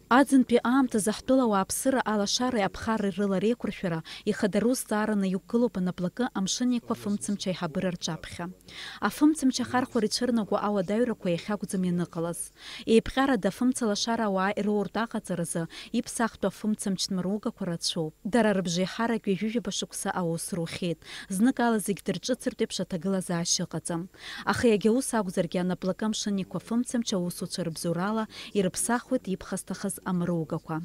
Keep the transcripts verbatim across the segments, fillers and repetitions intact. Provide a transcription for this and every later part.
Аӡынтәи аамҭазы ҳтәыла ауааԥсыра алашареи аԥхарреи рыла реиқәыршәара ихадароу зҵаараны иқәгылоуп анаплакы амшын еиқәа афымцамч аиҳабыра рҿаԥхьа. Афымцамч ахархәара ицәырнаго ауадаҩрақәа иахьакәӡам ианыҟалаз. Еиԥҟьарада афымцалашара ауаа ироуртә аҟаҵаразы иԥсахтәу афымцамч нмыругақәа рацәоуп. Дара рыбжеиҳарак ҩажәижәаба шықәса аус рухьеит. Зныкала зегь дырҿыцыртә еиԥш аҭагылазаашьа ыҟаӡам. Аха иагьа ус акәзаргьы, анаплакы амшын еиқәа афымцамч аусуцәа рыбзоурала ирыԥсахуеит иԥхасҭахаз амыругақәа.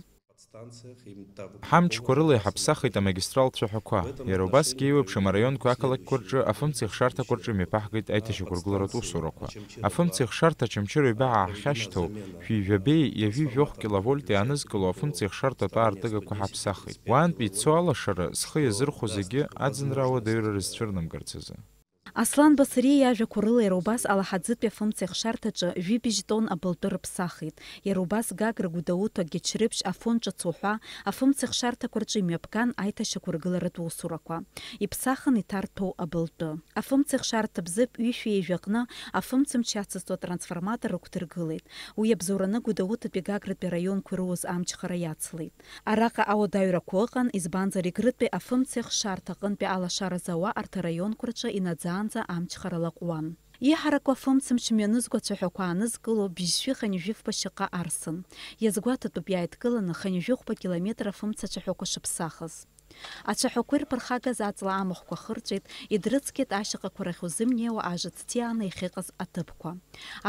Ҳамчқәа рыла иҳаԥсахит амагистралтә цәаҳәақәа. Иара убасгьы еиуеиԥшым араионқәеи ақалақьқәа рҿы афымцеихшарҭақәа рҿы имҩаԥаҳгеит аиҭашьақәыргыларатә усурақәа. Афымцеихшарҭа Очамчыра ҩба ҳахьашьҭоу, шәи жәабеи ҩажәи жәохә киловольт иаанызкыло афымцеихшарҭатә аартыгақәа ҳаԥсахит. Уаантәи ицо алашара зхы иазырхәо зегьы аӡынра ауадаҩра рызцәырнамгарц азы. Аслан Басыриа иажәақәа рыла, иара убас Алаҳаӡытәи афымцеихшарҭаҿы жәибжь тонн абылтәы рыԥсахит. Иара убас Гагра Гәдоуҭа Гьачрыԥшь Афон ҿыц уҳәа афымцеихшарҭақәа рҿы имҩаԥган аиҭашьақәыргыларатә усурақәа. Иԥсахын иҭарҭәоу абылтәы. Афымцеихшарҭа Бзыԥ ҩышәи ҩажәи аҟны афымцамч иацызҵо атрансформатор рықәдыргылеит. Уи иабзоураны Гәдоуҭатәи Гагратәи араионқәа ироуз амчхара иацлеит. Араҟа ауадаҩрақәа ыҟан, избанзар, Егрытәи афымцеихшарҭа аҟынтәи алашара зауа арҭ араионқәа рҿы инаӡаанӡа амчхара лаҟәуан. Иҳараку афымцамч мҩанызго ацәаҳәақәа аанызкыло бжьшәи хынҩажәи фба шьаҟа арсын. Иазгәаҭатәуп иааидкыланы хынҩажәи хәба километр афымца ацәаҳәақәа шыԥсахыз. Ацәаҳәақәа ирԥырхагаз аҵла амахәқәа хырҵәеит, идрыцқьеит ашьаҟақәа рахь узымнеиуа ажыц ҭиааны иахьыҟаз аҭыԥқәа.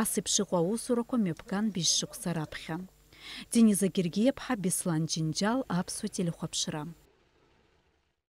Ас еиԥш иҟоу аусурақәа мҩаԥган быжь шықәса раԥхьа. Дениза Гергиаԥҳа, Беслан Џьынџьал, Аԥсуа телехәаԥшра.